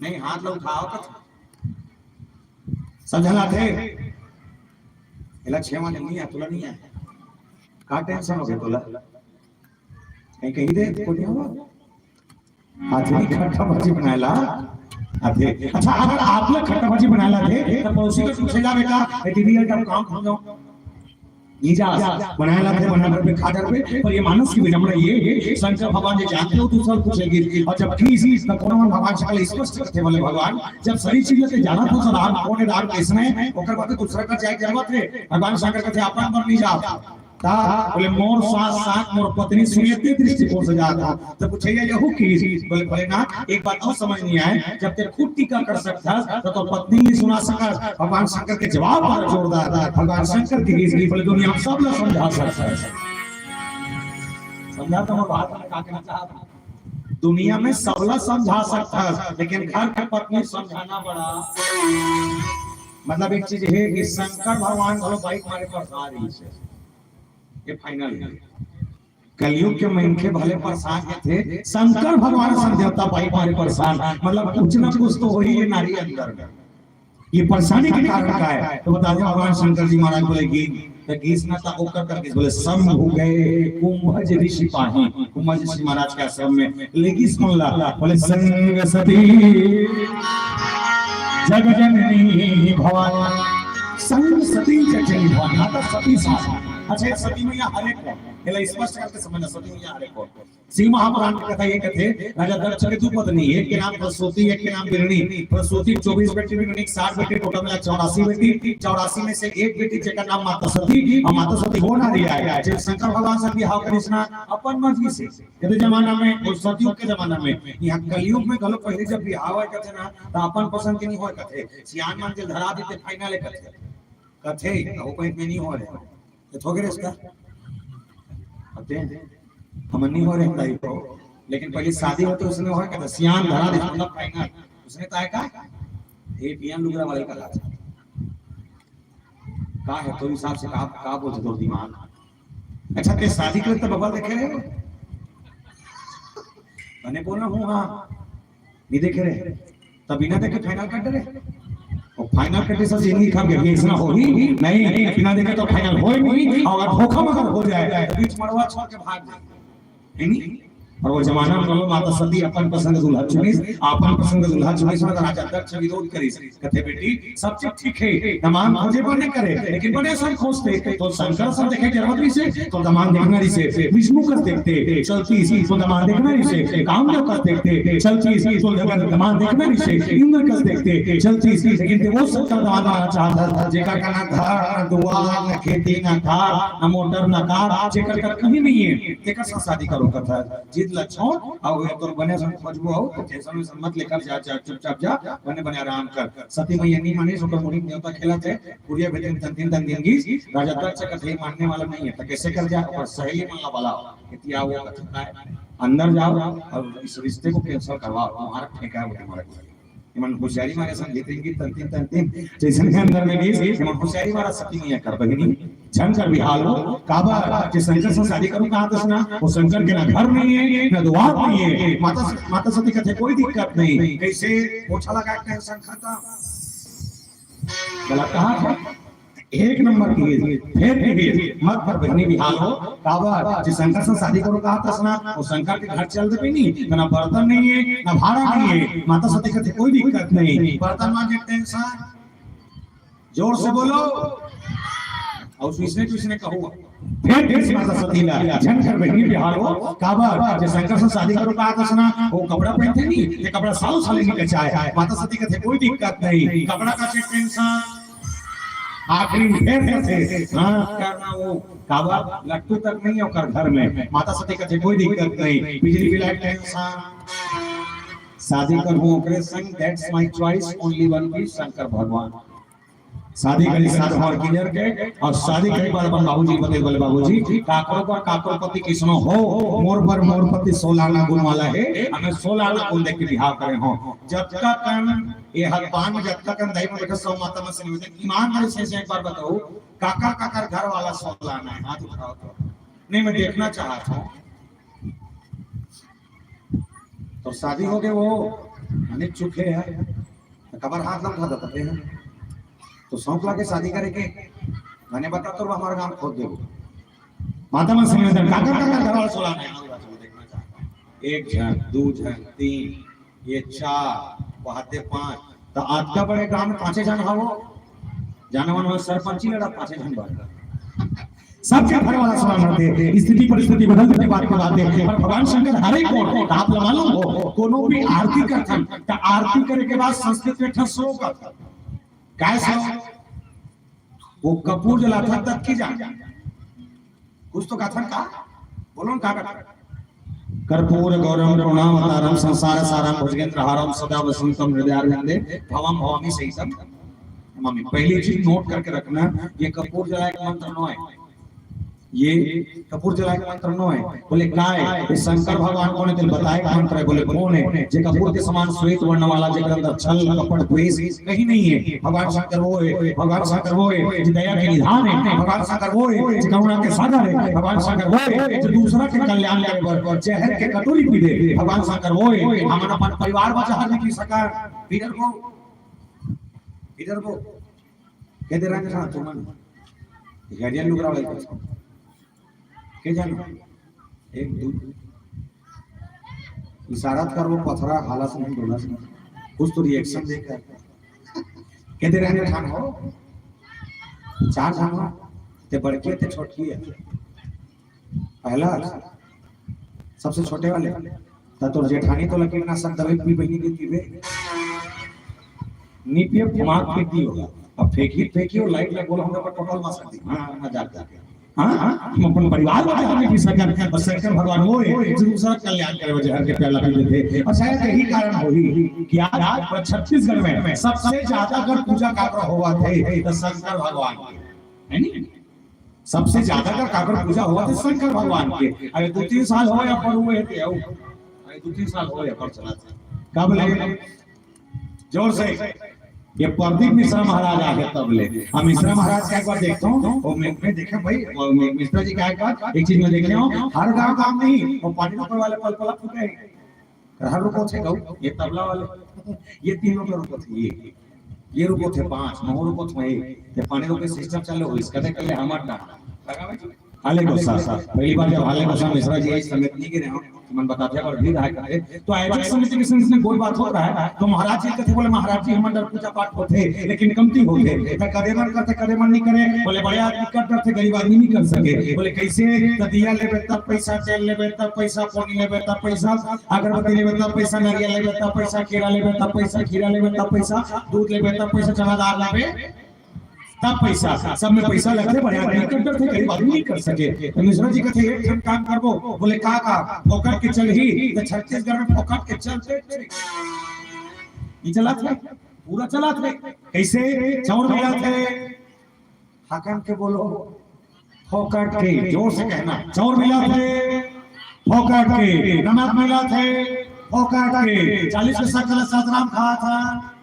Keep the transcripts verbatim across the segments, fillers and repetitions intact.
नहीं, हाथ ला उठाव कथे। समझ लाथे? एला छेवा नहीं है, तुला नहीं है। का टेंशन हो गया तुला? कहीं कही दे, कोई नहीं होगा। आथे खट्टा भाजी बनाए ला आथे। अच्छा, अगर आप लोग खट्टा भाजी बनाए ला थे, तो पड़ोसी को पूछे जावे का, "ए दीदी, यार, जब काम खा जाओ।" ये जा, बनाए ला थे, बना घर पे, खा घर पे, पर ये मानस की विडंबना ये है, शंकर भगवान जी जानते हो, दूसरा पूछेगी। और जब की इसी, तब कौन भगवान शंकर स्पष्ट करते बोले, "भगवान, जब सही चीज के जाना तो राम कौन है, राम कैसने है, ओकर बाद दूसरा का जाए जरूरत है।" भगवान शंकर कहते, "अपन पर नहीं जाओ।" ता बोले, "मोर साथ साथ मोर पत्नी सुने ते दृष्टिकोण से जात हूँ।" तो पूछे, "ये यहू की?" बोले, "भोलेनाथ, एक बात और समझ नहीं आए, जब तेरे खुद टीका कर सकता है, तो, तो पत्नी नहीं सुना सकता।" भगवान शंकर के जवाब पर जोरदार, भगवान शंकर की रीस बोले, "दुनिया में सब ला समझा सकता है।" समझा तो मैं बात में का कहना चाहता हूँ। दुनिया में सबला समझा सकता है, लेकिन घर के पत्नी समझाना बड़ा, मतलब, एक चीज है कि शंकर भगवान घलो बाइक मारे परेशान रही से, ये फाइनल है। कलयुग के मनखे भले परेशान थे, शंकर भगवान सन देवता बाइक मारे परेशान, मतलब, कुछ ना कुछ तो हो ही ये नारी अंदर में। ये परेशानी के कारण का है? तो बता दें, भगवान शंकर जी महाराज बोले, "गीस, तो गीस ना ता ओकर कर गीस।" बोले, "शंभु गए कुंभज ऋषि पाही।" कुंभज ऋषि महाराज के आश्रम में ले गीस कौन ला? बोले, "संग सती जग जननी भवानी।" संग सती जग जननी भवानी, माता सती साथ। अच्छा, ये सती मैया हर एक को, एला स्पष्ट करके समझना, सती मैया हर एक को। शिव महापुराण के कथा ये कथे, राजा दक्ष के दू पत्नी, एक के नाम प्रसूति, एक के नाम बिरणी। प्रसूति चौबीस बेटी, बिरणी साठ बेटी, टोटल मिला चौरासी बेटी। चौरासी में से एक बेटी जेकर नाम माता सती, और माता सती हो ना रही है, जब शंकर भगवान से बिहाव करिस ना अपन मर्जी से। कहते जमाना में, वो सतयुग के जमाना में, यहाँ कलयुग में घलो पहले जब बिहाव है कथे ना, तो अपन पसंद के नहीं होय कथे, सियान मन के धरा देते फाइनल है कथे, कथे, वो कहीं में नहीं हो रहे। तो थोड़े इसका पते हैं, हम नहीं हो रहे भाई को, लेकिन पहले शादी हो तो उसने हो कहता सियान धरा दे, मतलब फाइनल। उसने कहा का, "ए पियान लुगरा वाले का हाथ का है, तो हिसाब से का, का बोलते तोर दिमाग?" अच्छा, ते शादी करे तो बबल देखे रहे हो? मैंने बोला हूँ, हाँ, नहीं देखे रहे। तब बिना देखे फाइनल कर दे रहे। और फाइनल करते सब जिंदगी खा गया, ये ऐसा हो ही नहीं। बिना देखे तो फाइनल हो ही नहीं। और अगर धोखा मगर हो जाए तो बीच मड़वा छोड़ के भाग जाए, है नहीं? और वो जमाना में बोलो, माता सती अपन पसंद दूल्हा चुनिस, अपन पसंद दूल्हा चुनिस, मतलब राजा दक्ष विरोध करिस, कथे, "बेटी, सब चीज ठीक है, दमांद खोजे बर नहीं करे, लेकिन बड़े सब खोजते, तो शंकर सब देखे जरूरत नहीं से, तो दमांद देखना नहीं से, विष्णु कस देखते, चलती सी, तो दमांद देखना नहीं से, कामदेव कस देखते, चलती सी, तो दमांद देखना नहीं से, इंद्र कस देखते, चलती सी।" लेकिन वो शंकर दमांद आना चाहता था, जेकर का ना घर, ना दुआर, ना खेती, ना कार, ना मोटर, ना कार, जेकर का कहीं नहीं है, तेकर साथ शादी करो कथा। जिद ला छोड़, अउ ये तोर बने सन खोजबो हो, तो टेंशन वेंशन मत लेकर जा, जा, चुपचाप जा, बने बने आराम कर। सती मैया नहीं मानिस, ओकर मुड़ी में देवता खेलत हे, कुरिया भेजे तन दिन तन दिन गीस, राजा दक्ष कथे मानने वाला नहीं है, तो कैसे कर जा, ओकर सहेली मन ला बुलाओ, कहती आओ, वो कथा है, अंदर जाओ और इस रिश्ते को कैंसिल करवाओ, तुम्हारा ठेका है वो तुम्हारा। एमन होशियारी मारे संग भीतरी की तंतिन तंतिन, जैसे के अंदर में गीस, एमन होशियारी मारा सती मैया कर बहिनी, झन कर बिहाल हो, काबर, जे शंकर से शादी करूं कहा तस ना, वो शंकर के ना घर नहीं है, ना दुआर नहीं है, माता, माता सती कथे कोई दिक्कत नहीं, कैसे पोछा लगा के शंकर का गलत कहा था। एक नंबर की है, फिर की है, मत कर बहिनी बिहाल हो, काबर, जे शंकर से शादी करो कहा तस ना, वो शंकर के घर चल दे नहीं, ना बर्तन नहीं है, ना भाड़ा नहीं है, माता सती कथे कोई दिक्कत नहीं, बर्तन मांजे टेंशन, जोर से बोलो, और इसने तो इसने कहो, फिर किस माता सती ला, झन कर बहिनी बिहाल हो, काबर, जे शंकर से शादी करो कहा तस ना, वो कपड़ा पहनते नहीं, ये कपड़ा सालों साल नहीं कचाए, माता सती कथे कोई दिक्कत नहीं, कपड़ा का टेंशन, आखिरी में फिर कथे, हाँ, करना वो, काबर लट्टू तक नहीं है ओकर घर में। माता सती कथे कोई दिक्कत नहीं, बिजली बिल टेंशन। शादी करहूं ओकरे संग, that's my choice, only one की शंकर भगवान। शादी करी सात भर क्लियर के, और शादी करे बाद अपन बाबूजी बते बोले, "बाबूजी, काकरो पर काकरो पति किसनो हो, मोर पर मोर पति सोलह आना गुण वाला है, हमें सोलह आना गुण देख के बिहाव करे हो।" जब तक हम ये हर बान में जब तक हम दाई में बैठे सब माता में से निवेदन, ईमानदारी से, से एक बार बताओ, काकर काकर घर वाला सोलह आना है, हाथ उठाओ तो। नहीं, मैं देखना चाहता हूँ। तो शादी हो गए वो, माने चुखे है, तो कबर हाथ लम खाता पते हैं। तो शौक लागे शादी करे के, मैंने बता तो हमारा गांव खोद देबो। माता मन से निवेदन, काकर काकर घर वाला सोला नहीं, एक झन, दू झन, तीन, ये चार, वहाते पांच, तो आतका बड़े गांव में पांचे झन हवो, जाने मन सरपंची लड़ा पांचे झन बार। सबके घर वाला सोला नरथे, स्थिति परिस्थिति बदलथे, बात के बात है। पर भगवान शंकर हरे कोन, आप ला मालूम हो, कोनो भी आरती करथन, त आरती करे के बाद संस्कृत में ठन श्लोक आथे। काय श्लोक? वो कपूर जलाथन तब की जान। कुछ तो कथन का, बोलो ना, का कथन? कर्पूर गौरम करुणावतारम संसार सारम भुजगेंद्र हारम सदा वसंतम हृदयारविंदे भवम भवामी सहितम नमामि। पहली चीज नोट करके रखना, ये कपूर जलाए का मंत्र नो है। ये कपूर जलाए का मंत्र नो है। बोले, "काय? ये शंकर भगवान कोन है?" तेला बताए का मंत्र है। बोले, "कोन है? जे कपूर के समान श्वेत वर्ण वाला, जेकर अंदर छल, कपट, द्वेष कहीं नहीं है। भगवान शंकर वो है, भगवान शंकर वो है, जे दया के निधान है, भगवान शंकर वो है, जे करुणा के सागर है, भगवान शंकर वो है, जे दूसरा के कल्याण करे बर जहर के कटोरी पी दे, भगवान शंकर वो है।" हमन अपन परिवार बर जहर नहीं पी सकन। पी डरबो, पी डरबो। कह दे रंग खा तुमन। गार्जियन लुगरा वाले के जानो, एक दू इशारा कर, वो पथरा हाला से नहीं, डोला से नहीं, कुछ तो रिएक्शन देकर। कह दे रंग ठान हो, चार झन हो, ते बड़की है, ते छोटकी है। पहला, सबसे छोटे वाले, त तोर जेठानी तो कीटनाशक दवाई पी बनी देती बे। नी पिए, मार फेंक दी होगा। अब फेंकी, फेंकी हो, लाइट लग बोला, हम लोग टोटल मार सकती। हाँ, मजाक करके। हाँ, हाँ, हम अपन परिवार में आदमी भी सकन, और शंकर भगवान वो है, जो दूसरा कल्याण करे, वो जहर के प्याला पी लेते। और शायद यही कारण होही कि आज, आज छत्तीसगढ़ में सबसे ज्यादा अगर पूजा काकर होवत हे, तो शंकर भगवान के, है नी? सबसे ज्यादा अगर काकर पूजा होवत हे शंकर भगवान के। अरे दो तीन साल हो या पर हुए थे, आओ। अरे दो तीन साल हो या पर चला था। कब ले? जोर से। ये प्रदीप मिश्रा महाराज आ गए तब ले। हम मिश्रा महाराज का एक बार देखता हूँ, वो मैं, मैं देखा भाई, वो मैं, मिश्रा जी का एक बार, एक चीज मैं देख रहा हूँ, हर गांव, गांव नहीं, वो पानी ऊपर वाले पल पला फूटे हैं। हर रुको थे गऊ, ये तबला वाले, ये तीनों के रुको थे, ये, ये रुको थे पांच, महू रुको थे एक, ये पानी रुके सिस्टम चल रहे हो, इसका देख ले हमार ना। लगा भाई? हाले गोसा, पहली बार जब हाले गोसा मिश्रा जी इस समिति के रहे हो, तो मन बताते हैं और भी रहा करते, तो आयोजक समिति के संग में कोई बात होता है, तो महाराज जी कहते बोले, "महाराज जी, हमर पूजा पाठ होते, लेकिन कमती होते, तो करे मन करते, करे मन नहीं करे।" बोले, "बड़े आदमी कर डरते, गरीब आदमी नहीं कर सके।" बोले, "कैसे?" "तो दिया लेबे तब पैसा, तेल लेबे तब पैसा, पानी लेबे तब पैसा, अगरबत्ती लेबे तब पैसा, नारियल लेबे तब पैसा, केरा लेबे तब पैसा, खीरा लेबे तब पैसा, दूध लेबे तब पैसा, चना दाल लेबे तब पैसा, सब में पैसा लगथे, बड़े आदमी कर डरथे, गरीब आदमी नहीं कर सके।" तो मिश्रा जी कहते, "एक ठन काम करबो।" बोले, "का काम?" "फोकट के चलही।" तो छत्तीसगढ़ में फोकट के चलथे, नहीं चलत हे, पूरा चलत हे। कैसे? चाउर मिलत हे, हाकन के बोलो, फोकट के, जोर से कहना, चाउर मिलत हे, फोकट के, नमक मिलत हे, फोकट के, चालीस पैसा का सतराम खात हे,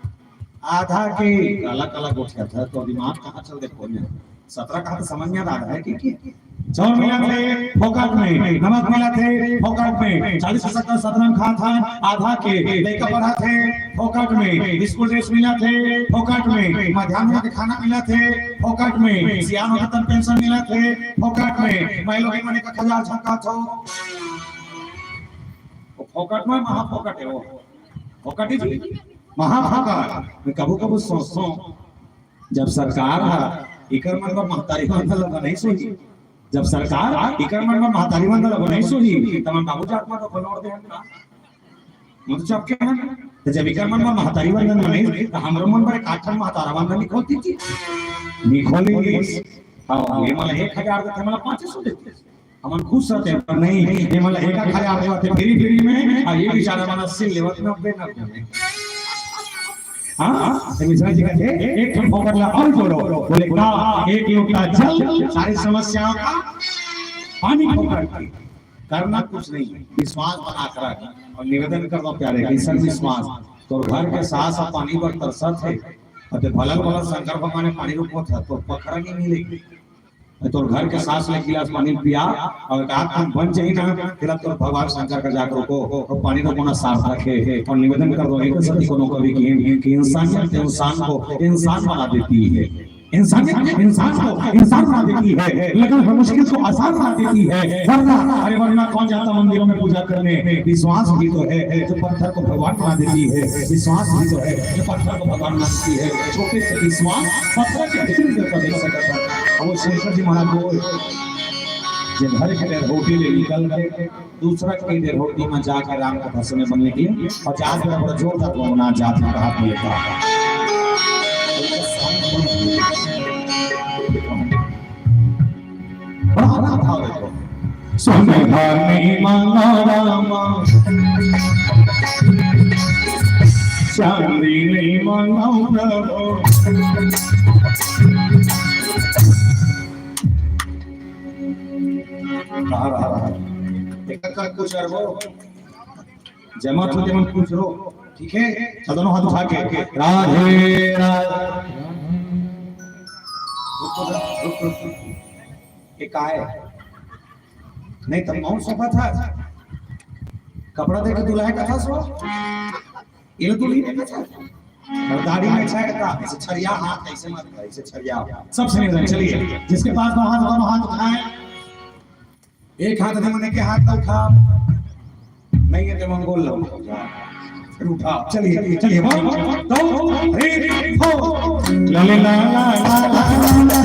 आधा के, काला काला गोठिया था, तो दिमाग कहाँ चल दे फोन में। सतरा कहा तो समझ में आता है, ठीक है? चाउर मिलत हे फोकट में, नमक मिलत हे फोकट में, चालीस पैसा का सतरंग खात हे, आधा के लइका पढ़त हे फोकट में, स्कूल ड्रेस मिलत हे फोकट में, मध्यान्ह के खाना मिलत हे फोकट में, सियान होके तन पेंशन मिलत हे फोकट में, मैं लोग मने का खजाल झपकात हो। वो फोकट में महा फोकट है वो। फोकट ही जी, महा फोकट। मैं कभू कभू सोचता हूँ, जब सरकार ह इकर मन बर महतारी वंदन ल बनाइस होही, जब सरकार इकर मन बर महतारी वंदन ल बनाइस होही, त मन बाबू जात मन ल बनोर दे हन का? मन तो चपके हन। त जब इकर मन बर महतारी वंदन बनाइस, त हमरो मन बर एक आठ ठन महतारा वंदन निखोलती थी। निखोली। हाँ, ये मन एक हजार देथे, मन पाँच सौ देथे। हमन खुश रहते, पर नहीं, ये मन एक एक हजार देवत हे फ्री, फ्री में, और ये बेचारा मन अस्सी लेवत, नब्बे, नब्बे में। हाँ, तो मिश्रा जी कहते, "एक ठन फोकट ला और जोड़ो।" बोले, "का?" "एक लोटा जल, सारी समस्याओं का पानी फोकट के।" करना कुछ नहीं है, विश्वास बना कर रख। और निवेदन कर दो प्यारे, कैसन विश्वास? तो घर के सास अब पानी बर तरसत हे, और ते भलक भलक शंकर भगवान ने पानी रुको था, तो पखरा नहीं मिलेगी। तोर घर के सास ले गिलास पानी पिया, अउ एक आध काम बन जाही ना, तेला तोर भगवान शंकर का जाके रोको, अउ पानी रोको ना, सार्थक हे। अउ निवेदन कर दो, एक सती कोनो कवि की, कि इंसानियत इंसान को इंसान बना देती है। इंसानियत इंसान को इंसान बना देती है, लेकिन हर मुश्किल को आसान बना देती है। वरना, अरे वरना कौन जाता मंदिरों में पूजा करने? विश्वास भी तो है जो पत्थर को भगवान बना देती है, विश्वास भी तो है जो पत्थर को भगवान बना देती है। छोटे से विश्वास पत्थर के भीतर का देख सकता है। अब वो शंकर जी महाराज को जे घर के डेढ़ रोटी ले निकल के दूसरा के डेढ़ रोटी में जाके राम कथा सुने बनने की, और जात में बड़ा जोरदार घूमना जात में कहा बोले का। बड़ा हरा था देखो। सुन धनी मांगा रामा, चांदी नहीं मांगा प्रभु। कहाँ रहा, रहा? एक का कुछ अरबो। जमा तो जमा कुछ रो। ठीक है, सदनो हाथ उठा के। राधे राधे। रुक, रुक, रुक, रुक। ये का है? नहीं, तब कौन सोफा था? कपड़ा देके दुल्हा का था सो? ये तो नहीं देखा था। और दाढ़ी में छाया था, ऐसे छरिया हाथ, ऐसे मत, ऐसे छरिया। सबसे निवेदन, चलिए, जिसके पास दोनों हाथ, दोनों हाथ उठाए। एक हाथ में उन्हें के हाथ का उठा, नहीं है तो मंगोल लो। फिर उठा, चलिए, चलिए, one, two, three, four। ला ला ला ला ला ला ला।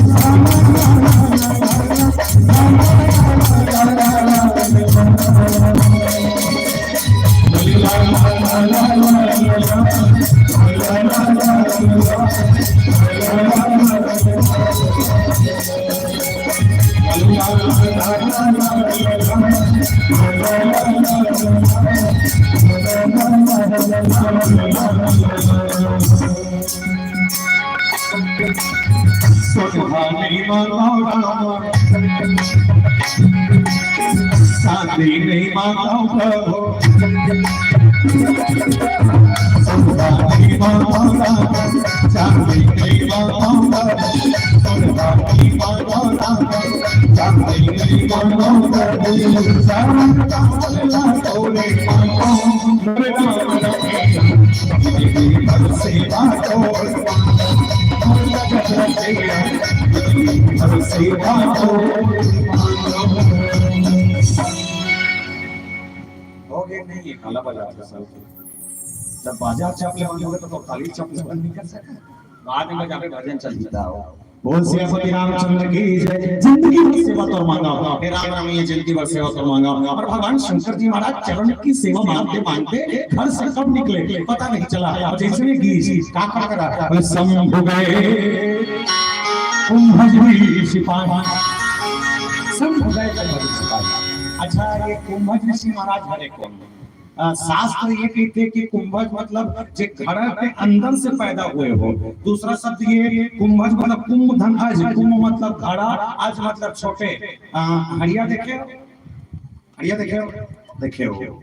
सुधानी मांगो राम, शांति नहीं मांगो प्रभु। सुधानी मांगो राम, शांति नहीं मांगो प्रभु। सुधानी मांगो राम, शांति नहीं मांगो प्रभु। शांति तोरे मांगो। हो गया नहीं, ये काला बाजार का सब। जब बाजार चपले बंद हो गए तो, तो खाली चपले बंद नहीं कर सका। बाद में जाके भजन चल जाता हो। बोल सियापति रामचंद्र की जय। जिंदगी भर सेवा तोर मांगा, हे राम राम, ये जिंदगी भर सेवा तोर मांगा। और भगवान शंकर जी महाराज चरण की सेवा मांगते मांगते घर से कब निकले, पता नहीं चला। और जैसे में गीत का, का करा, बोले, शंभु गए कुंभज ऋषि पाए। शंभु गए कुंभज ऋषि पाए। अच्छा, ये कुंभज ऋषि महाराज हरे कौन? अ, शास्त्र ये कहते कि कुंभज मतलब जे घड़ा के अंदर से पैदा हुए हो। दूसरा शब्द ये कुंभज मतलब कुंभ धन अज, कुंभ मतलब घड़ा, अज मतलब छोटे। अ, हड़िया देखे हो? हड़िया देखे हो? देखे हो।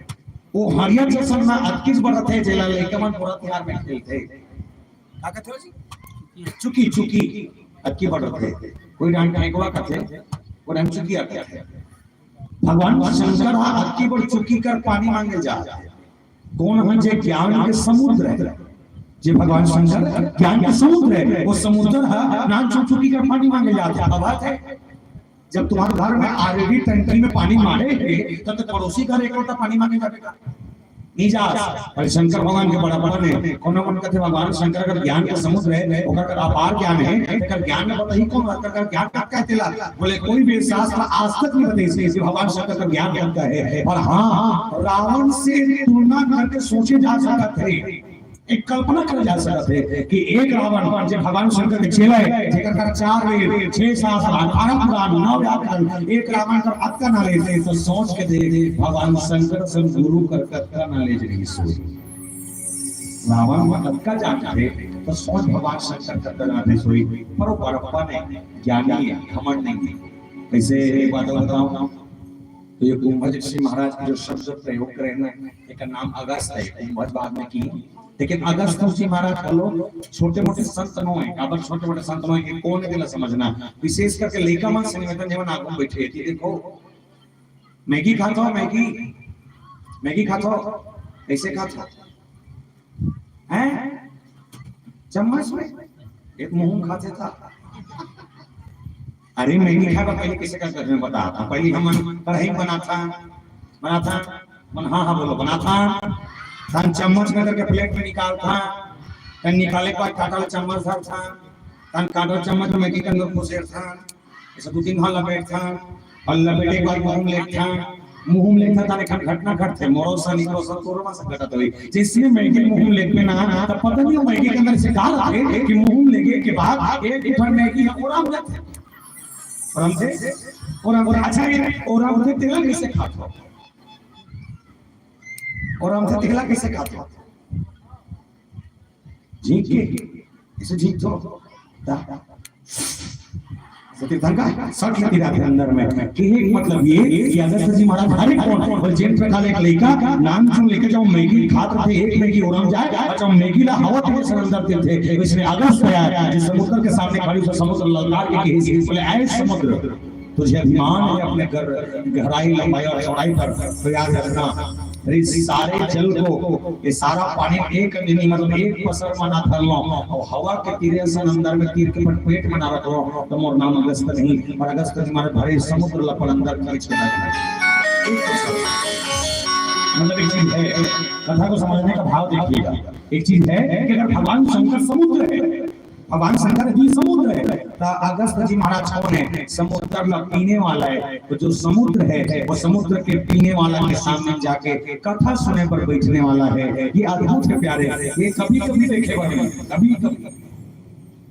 वो हड़िया जैसा ना अतकिच बड़ा थे, जेला लइका मन पूरा तिहार में खेलते। का कहते हो जी? चुकी, चुकी। अतकी बड़ रथे। कोई डांग ठेकवा कथे, कोई डांग चुकी आते थे। भगवान शंकर हा अतकी बड़ चुकी कर पानी मांगे जा। कौन है जे ज्ञान के समुद्र है? जे भगवान शंकर ज्ञान के समुद्र है, वो समुद्र हा नान चुकी कर पानी मांगे जा। क्या बात है? जब तुम्हारे घर में already टंकी में पानी मारे है, तब तो पड़ोसी घर एक लोटा पानी मांगे जाबे का? नहीं जा। अरे शंकर भगवान के बड़ा बड़ा ने, कोनो मन कथे भगवान शंकर का ज्ञान का समुद्र है, ओकर का अपार ज्ञान है, एकर ज्ञान में बताही कौन ओकर का ज्ञान का कहते ला? बोले कोई भी शास्त्र आज तक नहीं बताई से, से भगवान शंकर का ज्ञान करता है। और हाँ, रावण से तुलना करके सोचे जा सकता है। एक कल्पना करे जा सकत हे कि एक रावण जे भगवान शंकर के चेला हे, जेकर कर चार वेद, छह शास्त्र, अठारह पुराण, नौ व्याकरण, एक रावण कर अतका knowledge हे, तो सोच के देख, भगवान शंकर सन गुरु कर कतका knowledge रहिस होही। रावण मन अतका जानथे, तो सोच भगवान शंकर कतका knowledge होही, पर वो बड़प्पा नहीं, ज्ञानी हे, घमंड नहीं हे। कैसे एक बात और बताऊं, तो ये कुंभज ऋषि महाराज के जो शब्द प्रयोग करे ना, एकर नाम अगस्त है। कुंभज बाद में की, लेकिन अगस्त ऋषि महाराज घलो छोटे मोटे संत नो है। काबर छोटे मोटे संत नो है कि कोन के ला समझना, विशेष करके लइका मन से निवेदन, जेमन आगू में बैठे हे, देखो, मैगी खाथो, मैगी, मैगी खाथो, कैसे खाथो? हैं? चम्मच में? एक मुंह में खाथे था। अरे, मैगी खाए बर पहले कैसे का करथे, बता। पहले हमन कढ़ाई बनाथन, बनाथन, मन, हाँ, हाँ, बोलो, बनाथन। तहन चम्मच में करके प्लेट में निकालथन, तहन निकाले के बाद कांटा ल चम्मच धरथन, तहन कांटा ल चम्मच में मैगी के अंदर खुसेरथन, ऐसे दू तीन घाव लपेटथन, और लपेटे के बाद मुंह में लेथन, मुंह में लेथन, तहन एक ठन घटना घटथे, मोरो सन, इकरो सन, तोरो मन सन घटत होही। जैसने मैगी मुंह में लेबे ना, तब पता नहीं वो मैगी के अंदर से का आथे कि मुंह में लेगे के बाद एक ठन मैगी ह ओराम जाथे। ओराम थे? ओराम, ओराम, अच्छा, ये ओराम थे तेला कैसे खाथो? ओराम थे तेला कैसे खाथो? झींक के, ऐसे झींक दो। दा, दा। ऐसे तीर्थंकर सट लेती रहती अंदर में। कि एक मतलब ये कि अगस्त जी महाराज हर एक कोन, और जेन प्रकार एक लइका नाम चुन लेके जाओ, मैगी खात रहिथे, एक मैगी ओराम जाए, और जब मैगी ला हवा तेज से अंदर देथे, तो इसने अगस्त आया, जिस समुद्र के सामने खड़ी, उसे समुद्र ललकार के कही, बोले, "ऐ समुद्र, तुझे अभिमान है अपने गर-, गहराई, लंबाई और चौड़ाई पर, तो याद रखना, अरे, सारे जल को, ये सारा पानी एक अंजनी, मतलब एक पसर में ना धर लो, और हवा के तीरे से अंदर में तीर के अपन पेट में ना रख लो, तो मोर नाम अगस्त नहीं।" और अगस्त जी महाराज भरे समुद्र ल अपन अंदर खींच के रख लो। मतलब एक चीज है, कथा को समझने का भाव देखिएगा। एक चीज है कि अगर भगवान शंकर समुद्र है, भगवान शंकर ही समुद्र है, तो अगस्त जी महाराज कौन है? समुद्र ल पीने वाला है। तो जो समुद्र है, वो समुद्र के पीने वाला के सामने जाके कथा सुने पर बैठने वाला है। ये अद्भुत है प्यारे, ये कभी कभी देखे बर नहीं, कभी कभी।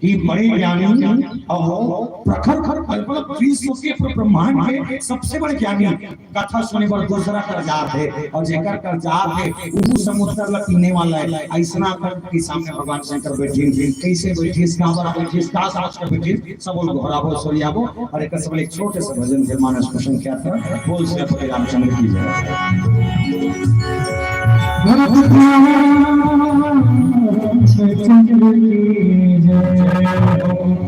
कि बड़े ज्ञानी और प्रखर, मतलब विश्व के, पूरे ब्रह्मांड के सबसे बड़े ज्ञानी कथा सुने बर दूसरा कर जात हे, और जेकर कर जात हे, उहू समुद्र ल पीने वाला है। अइसना अकन के सामने भगवान शंकर बैठिन, कैसे बैठिस, काबर बैठिस, का समझ कर बैठिस, सब बोल गोहराबो, सोरियाबो, और एक सब एक छोटे से भजन के मानस को संख्या कर बोल श्री रामचंद्र की जय। भरत राम चंद्र की जय हो।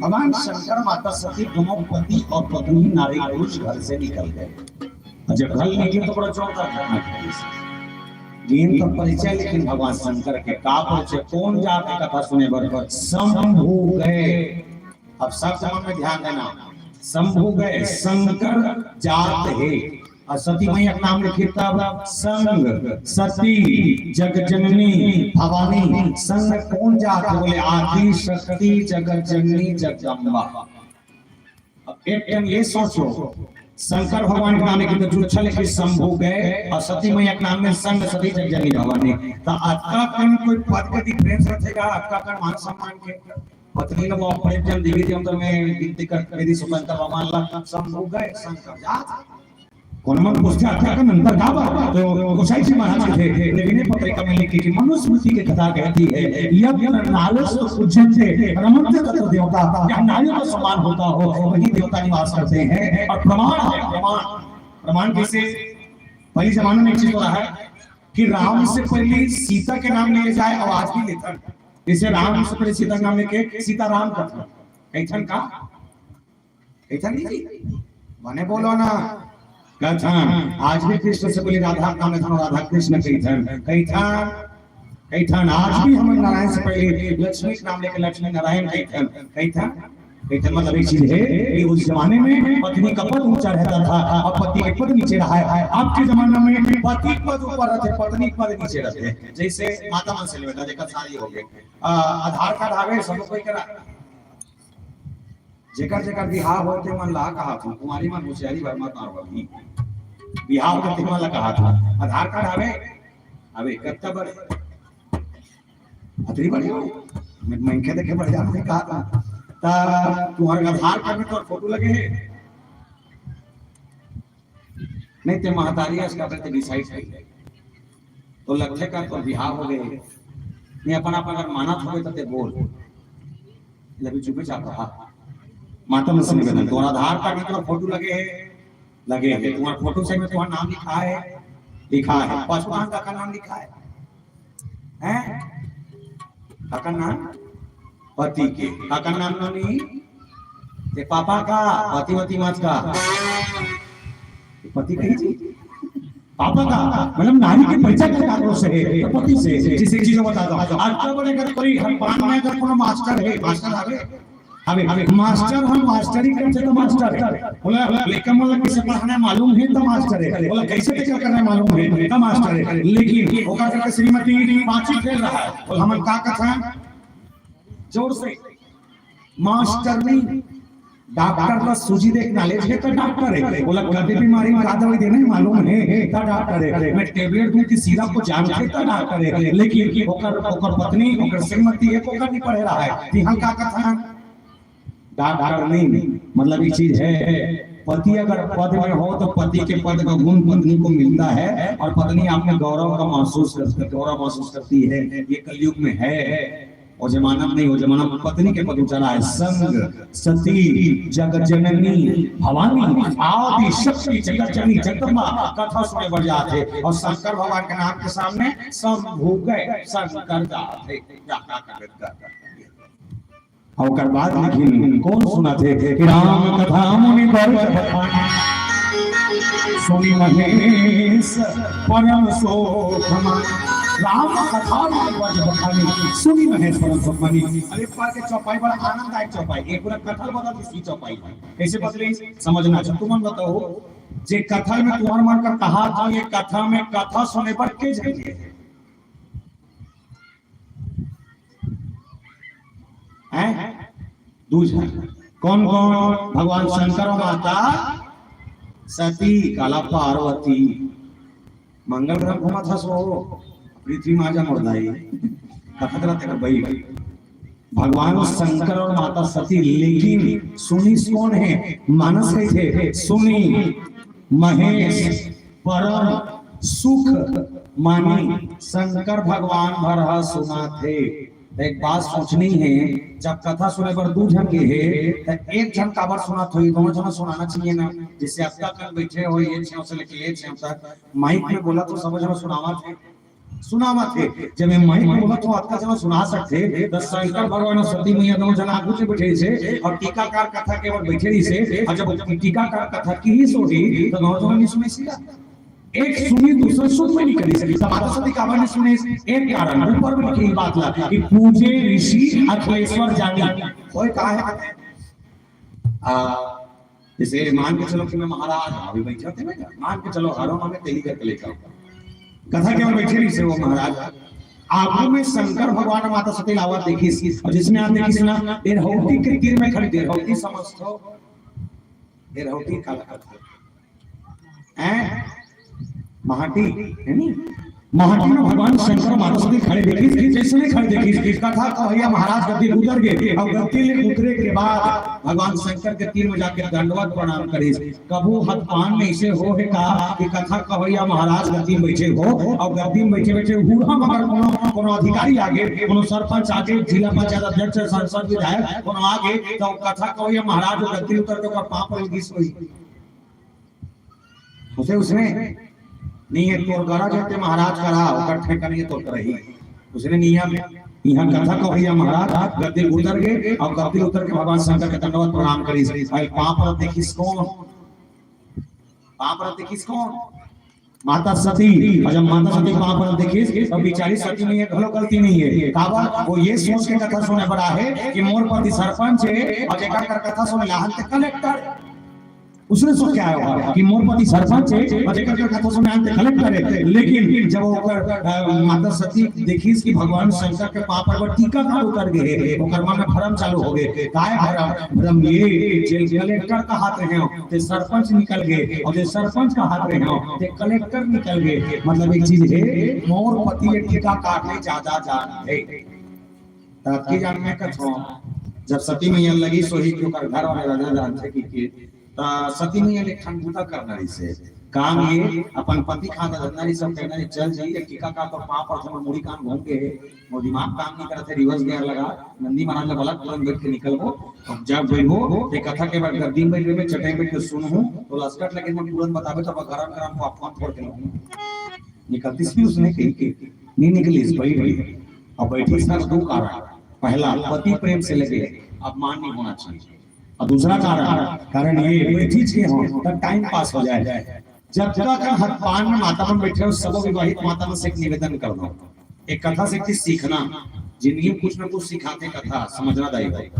भगवान शंकर, माता सती दोनों पति और पत्नी नारी पुरुष घर से निकल गए। और जब घर निकले तो बड़ा जोरदार घटना घटी। गेंद तो परिचय, लेकिन भगवान शंकर के का परिचय, कौन जात के कथा सुने बर शंभु गए। अब शब्द मन में ध्यान देना, शंभु गए, शंकर जात हे, और सती मैया के नाम लिखिस तब संग सती जग जननी भवानी। संग कौन जात हे? बोले आदि शक्ति जगत जननी जगदम्बा। अब एक टाइम ये सोचो, शंकर भगवान के नाम लिखिस तब जो अच्छा लिखिस शंभु गए और सती मैया के नाम में संग सती जग जननी भवानी। तो अतका कन कोई पद के डिफरेंस रखेगा, अतका कन मान सम्मान के। पत्नी लोग आप प्रेम चंद देवी जी, हम तो मैं गिनती कर मेरी स्वतंत्र भगवान ला शंभु गए शंकर जात। कौन मन पूछते आते का नंतर का बात? तो गोसाई जी महाराज के थे, विनय पत्रिका में लिखी कि मनुस्मृति की कथा कहती है, यत्र नार्यस्तु पूज्यन्ते रमन्ते तत्र देवता। जहाँ नारियों का सम्मान होता हो, वहीं देवता निवास करते हैं। और प्रमाण है, प्रमाण, प्रमाण कैसे? पहले जमाने में एक चीज हो रहा है कि राम से पहले सीता के नाम लिए जाए, और आज भी लेथन। जैसे राम से पहले सीता के नाम लेके सीताराम करथन, कहिथन का? कहिथन नहीं जी? मने बोलो ना। कहिथन, आज भी कृष्ण से पहले राधा के नाम लेथन, राधा कृष्ण कहिथन, कहिथन, कहिथन। आज भी हम नारायण से पहले लक्ष्मी के नाम लेके लक्ष्मी नारायण कहिथन, कहिथन। एक मतलब एक चीज है कि उस जमाने में पत्नी का पद ऊंचा रहता था और पति का पद नीचे रहा है। आपके जमाना में पति पद ऊपर रहते, पत्नी पद नीचे रहते हैं। जैसे माता मन से निवेदन, जेकर शादी हो गए, आ, आधार कार्ड आवे सब कोई करा, जेकर जेकर बिहाव होते मन ला कहा तू, कुमारी मन होशियारी भर मत मारो अभी। बिहाव करते मन ला कहा तू, आधार कार्ड आवे, अबे कत्ता बड़े अतरी बढ़िया हो। मैं, मैं इनके देखे बढ़िया, मैं कहा था। ता तुम्हारे आधार कार्ड में तो फोटो लगे हैं। नहीं ते महतारी आज का ते डिसाइड कर ले। तो लगते का तो बिहाव हो गए। नहीं अपन आप अगर मानत हो तो ते बोल। लभी चुपे चाप रहा। माता मन से निवेदन, तुम्हारा आधार कार्ड में तो फोटो लगे हैं, लगे हैं। तुम्हारा फोटो से में तुम्हारा नाम लिखा है, लिखा है। पासपोर्ट का नाम लिखा है। हैं? काकर नाम? पति के। काकर नाम नोनी? ते पापा का, पति वति मत का। पति कही जी? पापा का, मतलब नारी के परिचय का काकरो से है, तो पति से, जिसे चीजों बता दो। आज तो बड़े अगर कोई हम पान में अगर कोनो मास्टर है, मास्टर आ गए, अबे, अबे, मास्टर हम मास्टरी करते तो मास्टर है। बोला, लइका मन ला कइसे पढ़ाना मालूम है तो मास्टर है। बोला, कैसे तैयार करना मालूम है तो मास्टर है। लेकिन ओकर करके श्रीमती पांची फेल रहा है। बोला, हमन का कथा? जोर से। मास्टर नहीं, डॉक्टर ला सूजी देख नॉलेज है तो डॉक्टर है। बोला, कभी बीमारी में का दवाई देना है मालूम है तो डॉक्टर है। मैं टेबलेट दूं कि सिरप को जानते तो डॉक्टर है। लेकिन ओकर, ओकर पत्नी, ओकर श्रीमती है, ओकर नहीं पढ़े रहा है। तो यहाँ का कथा? डॉक्टर नहीं, मतलब ये चीज है, पति अगर पद में हो तो पति के पद का गुण पत्नी को मिलता है और पत्नी अपने गौरव का महसूस करती, गौरव महसूस करती है। ये कलयुग में है। वो जमाना नहीं, वो जमाना पत्नी के पद ऊंचा रहा है। संग सती जगत जननी भवानी आदि शक्ति जगत जननी जगदम्बा कथा सुने बर जात है और शंकर भगवान के नाम के सामने शंभु गए, शंकर जात है। क्या, क्या कर, कर, कर। अउ ओकर बाद लिखिन, कोन सुनाथे कि राम कथा मुनि बर सुनि महेश परम शोक मानी। राम कथा मुनि बर बखानी, सुनि महेश परम शोक मानी। अरे, पर के चौपाई बड़ा आनंददायक चौपाई, एक पूरा कथा बदल दी चौपाई। कैसे बदले, समझना चाहता हूं। तुमन बताओ, जे कथा में तुम्हार मन का कहा था, ये कथा में कथा सुने बर के जाइए? हैं? दू झन। कौन कौन? भगवान शंकर और माता सती, काला पार्वती। मंगल ग्रह घूमत हस वो, पृथ्वी माँ जा मुर्दाई। कखत रहते कर भाई। भगवान शंकर और माता सती, लेकिन सुनीस कौन है? मानस है थे। सुनी, महेश, परम सुख मानी, शंकर भगवान भर ह सुनाथे। त एक बात सोचनी है, जब कथा सुने बर दू झन के हे, त एक झन काबर सुनात होही? दोनों झन सुनाना चाहिए ना, जिससे अब तक बैठे हो, ये छेव से लेके ये छेव तक, माइक में बोला तो सब झन सुनावत हे, सुनावत हे। जब ये माइक में बोला तो अतका झन सुना सकथे, त शंकर भगवान और सती मैया दोनों झन आगू से बैठे से और टीकाकार कथा के ओर बैठे रही से, और जब टीकाकार कथा की ही सोही, तो दोनों झन नहीं सुने सीधा। एक सुनी, दूसरा सुन में निकली। त माता सती काबर नहीं सुने? एक कारण, ऊपर में लिखी बात ला कि पूजे ऋषि अखिलेश्वर जानी। होय का है? आ, जैसे मान के चलो कि मैं महाराज, अभी बैठे थे ना, मान के चलो हरो हमें तेली करके लेकर आओ। कथा के ओर बैठे रही से वो महाराज, आगू में शंकर भगवान माता सती लावत देखिस, और जिसने आप देखिस ना, डेरहौती के तीर में खड़ी, डेरहौती समझ तो, डेरहौती का लगता है, माटी, है नी? माटी में भगवान शंकर माता सती खड़े देखिस, जैसे खड़े देखिस, कथा कवैया महाराज गद्दी उतर गए, और गद्दी ले उतरे के बाद भगवान शंकर के तीर में जाके दंडवत प्रणाम करिस। कभू हत पान में इसे हो है का कि कथा कवैया महाराज गद्दी में बैठे हो, और गद्दी में बैठे बैठे हूढ़ा मगर कोनो, कोनो अधिकारी आगे, कोनो सरपंच आगे, जिला पंचायत अध्यक्ष, सांसद, विधायक कोनो आगे, तो कथा कवैया महाराज गद्दी उतर के ओकर पाँव पर गिस होई। उसे, उसने नहीं है, तोर करा जते महाराज करा, ओकर ठेका नहीं है तोर करही। उसने नियम है। यहाँ कथा कवैया महाराज गद्दी उतर गए और गद्दी उतर के भगवान शंकर के दंडवत प्रणाम करिस। भाई पाँव पर देखिस कौन? पाँव पर देखिस कौन? माता सती, अउ जब माता सती के पाँव परत देखिस, त बिचारी सती में ये घलो गलती नहीं है। काबर? वो ये सोच के कथा सुने बर आहे कि मोर पति सरपंच है अउ जेकर कर कथा सुने ला आन ते कलेक्टर। उसने सोच के आए होगा कि मोर पति सरपंच है अउ जेकर कर कथा सुने ला आन ते कलेक्टर है। लेकिन जब ओकर, अ, माता सती देखिस कि भगवान शंकर के पाँव पर वो टीका का उतर गए, ओकर मन में भरम चालू हो गए। काय भरम? भरम ये, जे कलेक्टर कहात रहे हो, ते सरपंच निकल गए, अउ जे सरपंच कहात रहे हो, ते कलेक्टर निकल गए। मतलब एक चीज है, मोर पति ये टीका काटने ज्यादा जान है। त अतकी जान में कथो, जब सती मैया लगिस होही कि ओकर घर वाले राजा जानथे कि के, त सती मैया ले एक ठन बूता करना रहिसे। काम ये, अपन पति खाना धंधा नहीं सब कहना नहीं, चल जाइए, टीका का तो पाँव पर थोड़ा मुड़ी कान घूम के है, वो दिमाग काम नहीं करत है, रिवर्स गियर लगा, नंदी महाराज ला बला, तुरंत बैठ के निकलबो। अब जब बैठबो, ते कथा के बाद गद्दी में बैठ के, चटाई में बैठ के सुनहूं, तो लसकट लगे, मैं तुरंत बताबे, तो गरम गरम पॉपकॉर्न फोड़ के लाऊं। निकलतिस भी उसने कही के, नहीं निकलिस, बैठ गई। अब बैठी सर दो कारण, पहला पति प्रेम से लगे, अपमान नहीं होना चाहिए, अउ दूसरा कारण, कारण ये बैठी के हो, तब टाइम पास हो जाए। जब तक हम हतपान में माता मन बैठे हो, सब विवाहित माता मन से एक निवेदन कर दो, एक कथा से एक चीज सीखना, जिंदगी में कुछ ना कुछ सिखाथे कथा, समझना दाई भाई।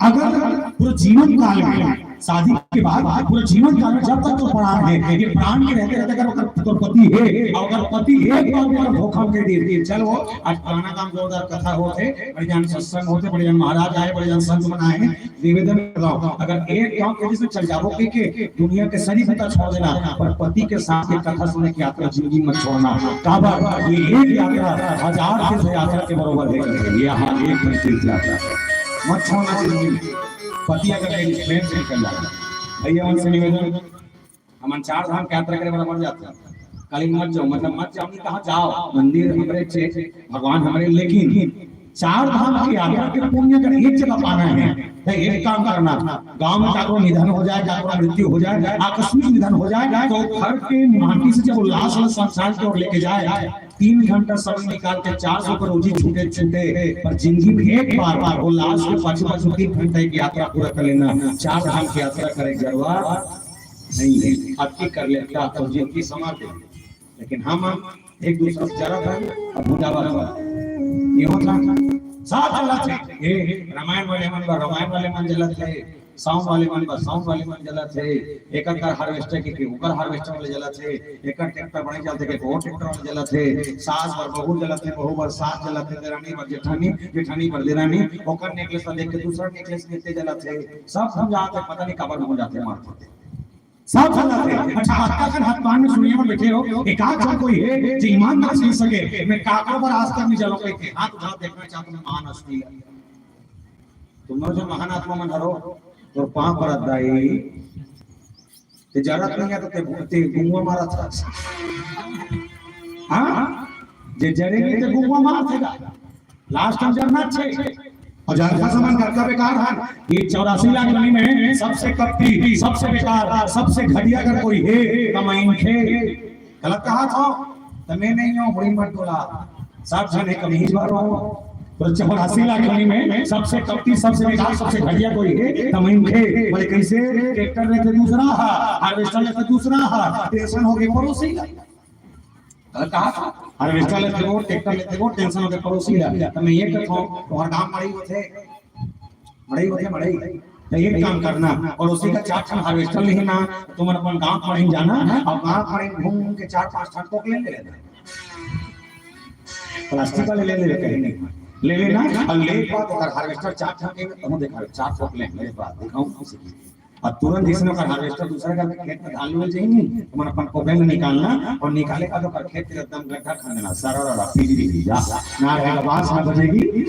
अगर पूरा जीवन काल में, शादी के बाद पूरा जीवन काल में जब तक तो प्राण है, ये प्राण के रहते रहते अगर ओकर, ओकर पति है, अउ अगर पति एक बार भी अगर धोखा दे दे, चलो आज पुराना काम जोरदार कथा होथे, बड़े जान सत्संग होथे, बड़े जान महाराज आए, बड़े जान संत मन आए, निवेदन कर रहा हूँ, अगर एक गांव के जिसमें चल जाबो के, के दुनिया के सरी बूता छोड़ देना, पर पति के साथ के कथा सुने की यात्रा जिंदगी में छोड़ना। काबर ये एक यात्रा हजार तीर्थ यात्रा के बरोबर है। ये यहाँ एक ठन तीर्थ यात्रा मत छोड़ना जिंदगी में। पति अगर कहीं प्रेम से निकल जाए, भैया उनसे निवेदन, हमन चार धाम के यात्रा करे बराबर जाते हैं। काली मत जाओ, मतलब मत जाओ नहीं कहा, जाओ, मंदिर हमरे छे, भगवान हमरे, लेकिन चार धाम की यात्रा के पुण्य अगर एक जगह पाना है, तो एक काम करना, गांव में काकरो निधन हो जाए, काकरो मृत्यु हो जाए, आकस्मिक निधन हो जाए, तो घर के माटी से जब वो लाश वाला शमशान की ओर लेके जाए, तीन घंटा समय निकाल के चार सौ का रोजी छूटे छूटे, पर जिंदगी में एक बार, बार वो लाश के पाछू पाछू तीन घंटा की यात्रा पूरा कर लेना, चार धाम की यात्रा करे जरूरत नहीं है। अतकी कर लेता तो जिंदगी समाप्त है। लेकिन हम एक दूसरे से जलत है, अब बुझावत है। ये होता साथ जलत है। ये रामायण वाले मन बर रामायण वाले मन जलत है, साउंड वाले मन बर साउंड वाले मन जलत है, एकर कर हार्वेस्टर के, के ओकर हार्वेस्टर वाले जलत है, एकर ट्रैक्टर बने चलते के, के ओकर ट्रैक्टर वाले जलत है, सास बर बहू जलत है, बहू बर सास जलत है, देरानी बर जेठानी, जेठानी बर देरानी, ओकर नेकलेस ला देख के दूसरा नेकलेस लेते जलत है। सब समझाते, पता नहीं काबर हो जाते, मारते। सब समझाते। अच्छा, आपका अगर हाथ बांध में सुनिए में बैठे हो, एक आध जन कोई है जो ईमानदार सुन सके, मैं काकरो बर आज तक नहीं जलो कह के हाथ उठा, देखना चाहता हूँ महान हस्ती है। तुम लोग जो महान आत्मा मन हरो, तो पांव परत दाई, ते जरत नहीं है तो ते, ते गुंगवा मारत है। हाँ, जे जरेगी ते गुंगवा मारत है। लास्ट टाइम जरना छे। अउ जानथस हमन कतका बेकार हन, ये चौरासी लाख योनि में सबसे कपटी, सबसे बेकार, सबसे घटिया अगर कोई हे, त मैं इनके गलत कहा था, त मैं नहीं हूँ, बड़ी मत बोला। सब जने कमीज वालो हो। तो चौरासी लाख योनि में सबसे कपटी, सबसे बेकार, सबसे घटिया कोई हे, त मैं इनके। बोले, कैसे? ट्रैक्टर लेते दूसरा हा, हार्वेस्टर लेते दूसरा हा, टेंशन हो गई पड़ोसी का। त कहा था, हार्वेस्टर लेते वो, ट्रैक्टर लेते वो, टेंशन हो गई पड़ोसी का। त मैं ये कहता हूँ, तुम्हारा काम मड़ई होते, मड़ई होते, मड़ई। त एक काम करना, पड़ोसी का चार ठन हार्वेस्टर लेना, तुमन अपन गांव मड़ई जाना, अउ गांव मड़ई घूम घूम के चार पांच ठन पोकलेन ले लेना। प्लास्टिक वाले ले लेवे कहीं नहीं, ले लेना, अउ ले के बाद ओकर हार्वेस्टर चार ठन के, तुम देखा, चार पोकलेन, मेरे पास दिखाऊं किसी की। अउ तुरंत जिसने ओकर हार्वेस्टर दूसरा का खेत में धान ले जाएंगे, तुमन अपन पोकलेन निकालना, अउ निकाले का तो ओकर खेत के एकदम गड्ढा खन देना, सारा वाला पीट पीट जा, ना रहेगा बांस, ना बजेगी।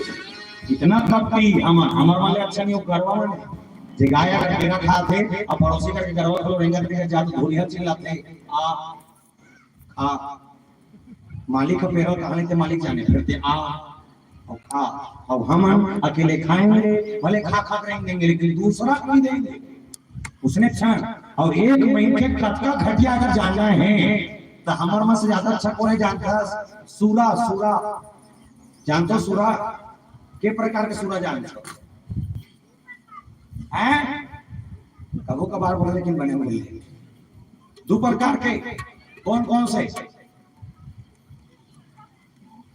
इतना कपटी हम, हमर वाले अच्छा नहीं, वो गरवा वाले, जे गाय अगर केरा खात हे, अउ पड़ोसी का गरवा खलो रेंगत रेंगत जात धोलिया चिल्लाते, आ, आ, मालिक का पेरा कहाँ लेते, मालिक जाने, फिर ते आ, अउ खा, अउ हमन अकेले खाएंगे, भले खा खा के रेंग देंगे, लेकिन दूसरा को भी देंगे। उसने क्षण, अउ एक महीने के कतका घटिया अगर जानना है, तो हमर मन से ज्यादा अच्छा कोई जानता, सूरा, सूरा, जानते हो सूरा? के प्रकार के सूरा जानते हो? हैं? कभू कभार बोले, लेकिन बने हुए हैं। दो प्रकार के, कौन कौन से?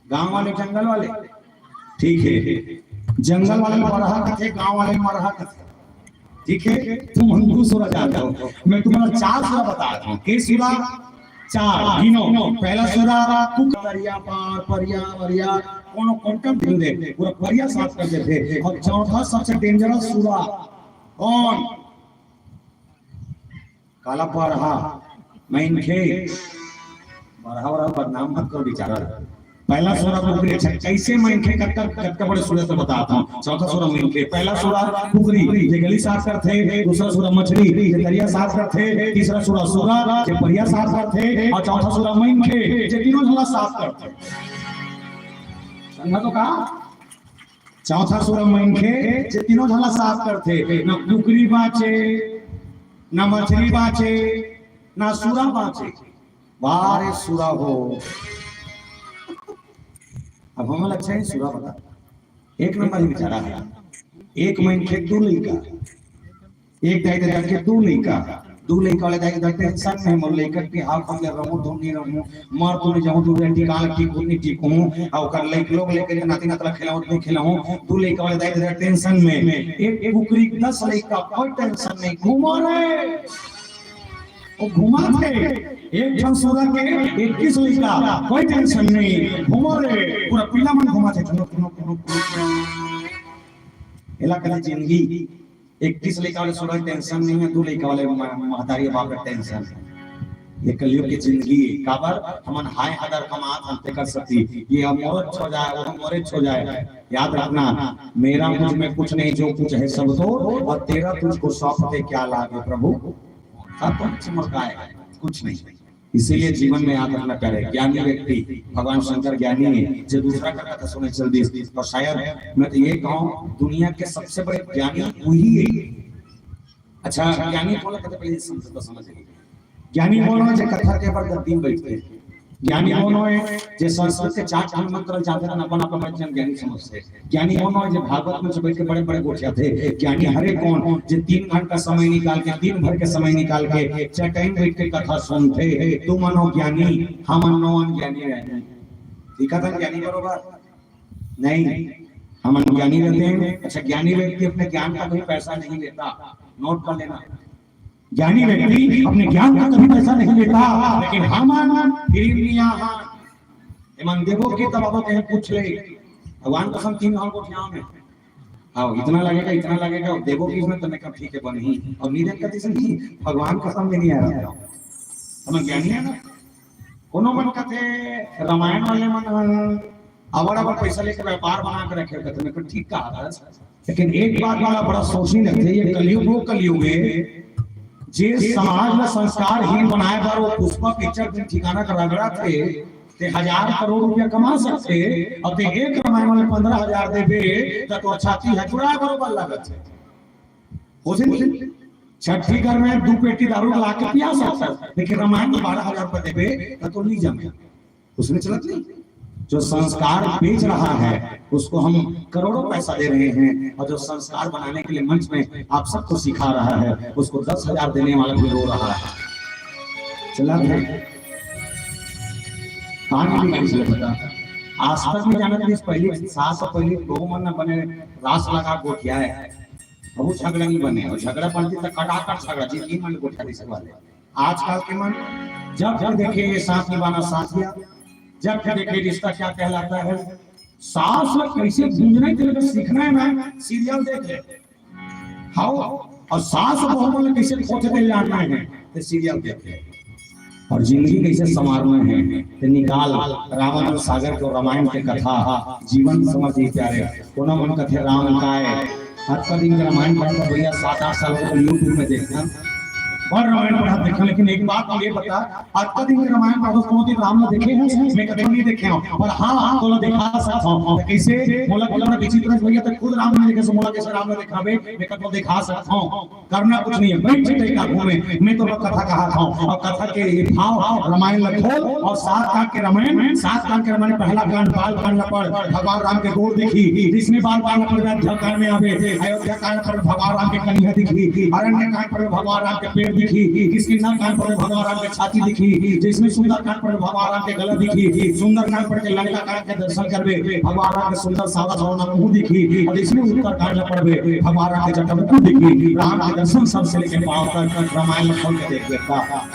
गांव वाले, जंगल वाले? ठीक है, जंगल वाले बरहा कथे, गांव वाले मरहा कथे। ठीक है, तुम हमको सुरा जानते हो, मैं तुम्हारा चार सुरा बता रहा हूँ। के सुरा? चार गिनो। पहला सुरा कुक, दरिया पार, परिया वरिया, कोनो quantum भिंदे, पूरा परिया साफ कर देथे। और चौथा सबसे dangerous सुरा कौन? काला बरहा, मनखे। बरहा वरहा बदनाम मत करो बेचारा। पहला सुरा कुकरी। अच्छा, कैसे मनखे? कतका कतका बड़े सुरा तो बताता हूँ। चौथा सुरा मनखे, पहला सुरा कुकरी, ये गली साफ करथे। दूसरा सुरा मछली, ये दरिया साफ करथे। तीसरा सुरा सुरा, ये परिया साफ करथे। और चौथा सुरा मनखे, ये तीनों झन ला साफ करथे। समझा तो का? चौथा सुरा मनखे, ये तीनों झन ला साफ करथे। ना कुकरी बाँचे, ना मछली बाँचे, ना सुरा बाँचे। वाह रे सुरा हो। अब हमन ला अच्छा ही सुरा बता। एक नंबर ही बेचारा है। एक मनखे दू लइका, एक दाई ददा के दू लइका, दू लइका वाले दाई ददा tension में, मोर लइका के बिहाव कब ले रहूं, धुन नहीं रहूं, मर तो नहीं जाऊं, दू बेटी काल ठीक हूं, नहीं ठीक हूं, और ओकर लइक लोग लेके नाती नातला खिलाऊं, नहीं खिलाऊं, दू लइका वाले दाई ददा tension में। एक, एक कुकरी दस लइका, कोई tension नहीं, घूमो रे, वो घुमा थे। एक ठन सुरा के इक्कीस लइका, कोई tension नहीं, घूमो रे, पूरा पीला मन घुमा थे, घूमो, घूमो, घूमो, घूमो। एला कथे जिंदगी। इक्कीस लइका वाले सुरा tension नहीं है, दू लइका वाले म-, महतारी बाप का tension है। ये कलयुग की जिंदगी है। काबर हमन हाय हदर कमात हन तेकर सती, ये मोरेच हो जाए, वो मोरेच हो जाए। याद रखना, मेरा मुझ में कुछ नहीं, जो कुछ है सब तो, और तेरा तुझको सौंप के क्या लाभ है प्रभु, सब तो चमत्कार है, कुछ नहीं। इसीलिए जीवन में याद रखना प्यारे, ज्ञानी व्यक्ति, भगवान शंकर ज्ञानी है, जो दूसरा का कथा सुने चल दिस। और शायद मैं तो ये कहूँ, दुनिया के सबसे बड़े ज्ञानी वही है। अच्छा, ज्ञानी कोन ला कथे, पहले समझ, तो समझ लीजिए। ज्ञानी कोन हे? जे कथा के बर गद्दी में बैठथे। ज्ञानी कोन हे? जे संस्कृत के चार ठन मंत्र जानथे, अपन अपन जन ज्ञानी समझथे। ज्ञानी कोन हे? जे भागवत में से बैठ के बड़े बड़े गोठियाथे। ज्ञानी हरे कोन? जे तीन घंटा समय निकाल के, दिन भर के समय निकाल के चटई में बैठ के कथा सुनथे। तुमन हो ज्ञानी, हमन नोन ज्ञानी रहनी। दिखत हे ज्ञानी बरोबर? नहीं, हम अज्ञानी रहते हैं। अच्छा, ज्ञानी व्यक्ति अपने ज्ञान का कोई पैसा नहीं लेता, नोट कर लेना। ज्ञानी व्यक्ति अपने ज्ञान का कभी पैसा नहीं लेता, लेकिन हम फिर भी यहाँ एमन देबो कि तब बाबा कहीं पूछ ले, भगवान कसम तीन घंटा को ध्यान है। हाँ, इतना लगेगा, इतना लगेगा, देबो कि इसमें तने कब ठीक है बनी। और निधन का जैसे नहीं, भगवान कसम में नहीं आ रहा। हम ज्ञानी है ना। कोनो मन कथे रामायण वाले मन अबड़ अबड़ पैसा लेके व्यापार बना के रखे, कथे मैं ठीक कहा था। लेकिन एक बात वाला बड़ा सोचनी लगथे, ये कलयुग वो कलयुग है, जे समाज में संस्कारहीन बनाए बर वो पुष्पा पिक्चर दिन ठिकाना का रगड़ा थे, ते हजार करोड़ रुपया कमा सकथे, और ते एक रामायण वाले पंद्रह हजार देबे, त तोर छाती ह जुड़ाए बरोबर लगत हे। हो सकथे छट्ठी घर में दू पेटी दारू ला के पिया सकथे, लेकिन रामायण में बारह हजार रुपया देबे, त तो नहीं जमे। उसमें चलत नहीं। जो संस्कार बेच रहा है, उसको हम करोड़ों पैसा दे रहे हैं, और जो संस्कार बनाने के लिए मंच में आप सबको सिखा रहा है, उसको दस हजार देने वाला भी रो रहा है। चलत हे। कहानी भी नहीं चलत बता। आज तक नहीं जानत कि पहली, सात साल पहली लोगों मन बने रास लगा गोठियाए। अब वो झगड़ा नहीं बने, और झगड़ा बनती तो कटाकट झगड़ा, जिंदगी मन गोठिया नहीं सकवा ले। आजकल के मन जब भी देखे ये साथ निभाना साथिया, जब भी देखे रिश्ता क्या कहलाता है, सास ला कैसे गूंजना है, तेरे को सीखना है ना, सीरियल देख ले। हाँ, और सास बहू मन ला कैसे खोज के लाना है, तो सीरियल देख ले। और जिंदगी कैसे संवारना है, तो निकाल रामानंद सागर को रामायण के कथा, जीवन समझ ही प्यारे। कोनो मन कथे राम काय, अतका दिन के रामायण पढ़त हंव भैया, सात आठ साल के YouTube में देखथंव, बड़ रामायण पढ़त देखथंव, लेकिन एक बात ये बता, अतका दिन के रामायण पढ़त हंव, कोनो दिन राम ला देखे हस? मैं कभू नहीं देखे हंव, पर हाँ, हाँ, तोला दिखा सकत हंव। त कइसे? मोला, मोला विचित्र भैया, त खुद राम नहीं देखे, मोला कइसे राम ला दिखाबे? मैं कभू दिखा सकत हंव। करना कुछ नहीं है, बैठ के का घूमे। मैं तो बस कथा कहत हंव, और कथा के ये भाव, रामायण ला खोल, और सात कांड के रामायण, सात कांड के रामायण, पहला कांड बाल कांड ला पढ़, भगवान राम के गोड़ दिखही, इसमें बाल कांड ला पढ़, अयोध्या कांड में आबे, अयोध्या कांड ला पढ़, भगवान राम के कनिहा दिखही, अरण्य कांड पढ़, भगवान राम के पेड़ दिखी, किष्किंधा कांड पढ़बे भगवान राम के छाती दिखी, जइसने सुंदर कांड पढ़बे भगवान राम के गला दिखी, सुंदर कांड पढ़ के लंका कांड के दर्शन करबे भगवान राम के सुंदर सादा सलोना मुंह दिखी, अउ जइसने उत्तर कांड ला पढ़बे भगवान राम के जटा मुकुट दिखी। राम के दर्शन सबसे लेके पांव तक रामायण ला खोल के देख बेटा।